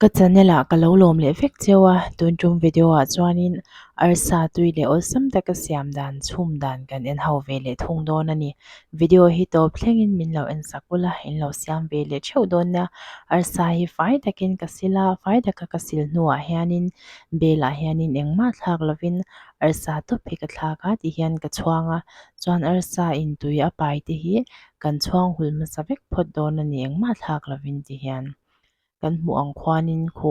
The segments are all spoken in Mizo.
Ka channel ah ka lo lawm leh vek cheu a, tun tum video ah chuanin arsa tui leh awlsam taka siam dan chhum dan kan en ho ve leh thung dawn a ni. Video hi tawp thlengin min lo en sak ula, in lo siam ve leh theuh dawn nia. Arsa hi fai takin ka sil a, fai taka ka sil hnuah hianin bel ah hianin engmah thlak lovin arsa tawp hi ka thlak a tihian ka chhuang a, chuan arsa in tui a pai te hi kan chhuang hul hmasa vek phawt dawn a ni engmah thlak lovin tihian. Kan hmuh ang khuanin khu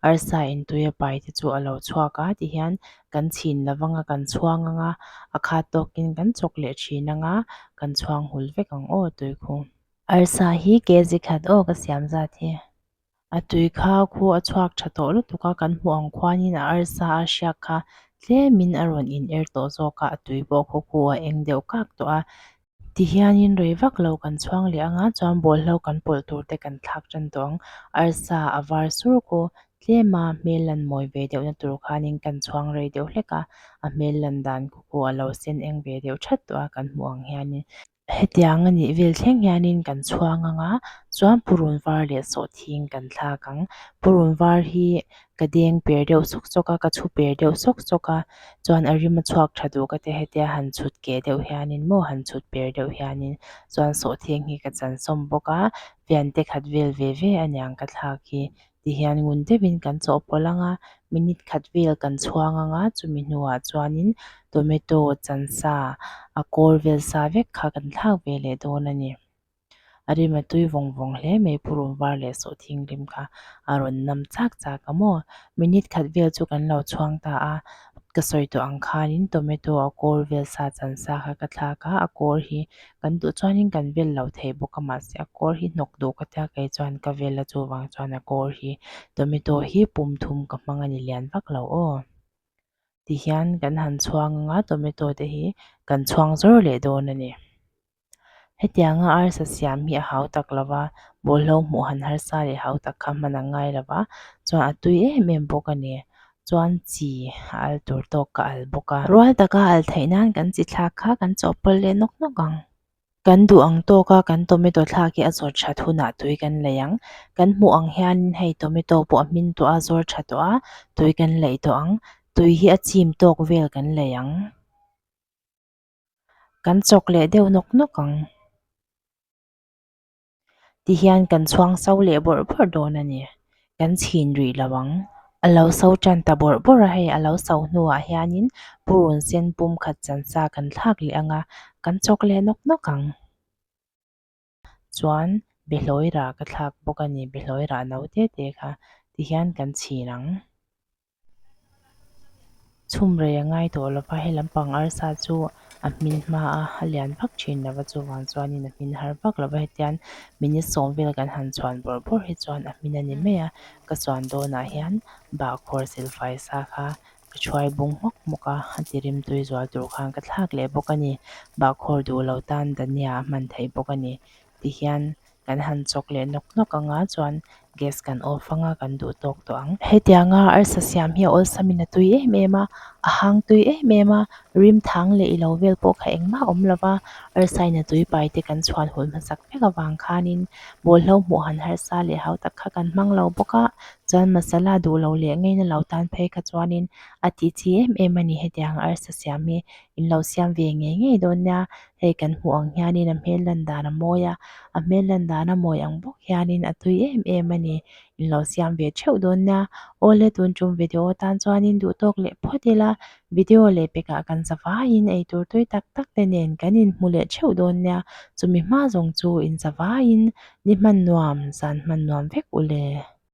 arsa in tui a pai te chu a lo chhuak a tihian kan chhin lo vang a kan chhuang ang a, a khat tawkin kan chawk leh thin ang a, kan chhuang hul vek ang aw tui khu. Arsa hi kg khat aw ka siam zat hi. A tui kha khu a chhuak tha tawh lutuk a, kan hmuh ang khuanin a arsa a hriak kha tlemin a rawn in er tawh zawk a, a tui pawh khaw khu a eng deuh kak tawh a. Tihianin rei vak lo kan chhuang leh ang a, chuan bawlhlo kan pawlh tur te kan thlak tan tawh ang. Arsa a var sur khu tlema hmel lan mawi ve deuhna tur khanin kan chhuang rei deuh hlek a, a hmel lan dan khu khu a lo sen eng ve deuh that tawh a kan hmuh ang hianin. Hetiang a nih vel thleng hianin kan chhuang ang a, chuan purun var leh sawhthing kan thlak ang. Purun var hi ka deng per deuh sawk sawk a, ka chhu per deuh sawk sawk a, chuan a rim a chhuak tha duh ka ti hetia han chhut keh deuh hianin maw han chhut per deuh hianin chuan sawhthing hi ka chan sawm bawk a, fian te khat vel ve ve aniang ka thlak hi tihian ngun deuhin kan chawhpawlh ang a, minute khat vel kan chhuang ang a, chumi hnuah chuanin tomato chan sa a kawl vel sa vek kha kan thlak ve leh dawn a ni. A rim a tui vawng vawng hle mai purun var leh sawhthing rim kha a rawn nam chak chak a maw. Minute khat vel chu kan lo chhuang ta a, ka sawi tawh ang khanin tomato a kawl vel sa chan sa kha ka thlak a, a kawl hi kan duh chuanin kan vel lo thei bawk a mahse a kawl hi hnawk duh ka tia kei chuan ka vel a chuvang chuan a kawl hi tomato hi pum thum ka hmang a ni lian vak lo aw. Tihian kan han chhuang ang a tomato te hi kan chhuang zawr leh dawn a ni. Hetianga arsa siam hi a hau tak lo va, bawlhlo hmuh han harsa leh hau tak kha hman ang ngai lo va, chuan a tui em em bawk a ni. Chuan chi a al tur tawk ka al bawk a. Rual taka al theih nan kan chi thlak kha kan chawhpawlh leh nawk nawk ang. Kan duh ang tawka kan tomato thlak hi a zawr that hunah tui kan lei ang. Kan hmuh ang hianin hei tomato pawh a hmin tawh a, zawr tha tawh a, tui kan leih tawh ang. Tui hi a chim tawk vel kan lei ang. Kan chawk leh deuh nawk nawk ang. Tihian kan chhuang so leh bawrh bawrh dawn a ni. Kan chhin rih lo ang. A lo so tan ta bawrh bawrh a hei a lo so hnuah hianin purun sen pum khat chansa kan thlak leh ang a, kan chawk leh nawk nawk ang. Chuan behlawi rah ka thlak bawk a ni, behlawi rah no te te kha tihian kan chhin ang. Chhum rei a ngai tawh lova he lampang arsa chu a hmin hma a, a lian vak thin lova chuvang chuanin a hmin har vak lova hetiang minute sawm vel kan han chhuan bawrh bawrh hi chuan a hmin a ni mai a, ka chuan dawnah hian bahkhawr silfai sa kha ka thuai bung hmawk hmawk a, a ti rim tui zual tur khan ka thlak leh bawk a ni, bahkhawr duh lo tan dhania a hman theih bawk a ni tihian kan han chawk leh nawk nawk ang a chuan gas kan off ang a kan duh tawk tawh ang. Hetianga arsa siam hi a awlsam in a tui em em a, a hang tui em em a, rim thang leh ilo vel pawh kha engmah a awm lo va, arsa in a tui pai te kan chhuan hul hmasak vek avang khanin bawlhlo hmuh han harsa leh hau tak kha kan hmang lo bawk a, chuan masala duh lo leh ngeina lo tan phei kha chuanin a tih chi em em a ni hetiang arsa siam hi in lo siam ve ngei ngei dawn nia. Hei kan hmuh ang hianin a hmel lan dan a mawi a, a hmel lan dan a mawi ang bawk hianin a tui em em a ni. In lo siam ve theuh dawn nia. Awle tun tum video atan chuanin duh tawk leh phawt ila, video leh pekah kan za vaiin eitur tui tak tak te nen kan inhmu leh theuh dawn nia. Chumi hma zawng chu in za vaiin ni hman nuam, zan hman nuam vek u le.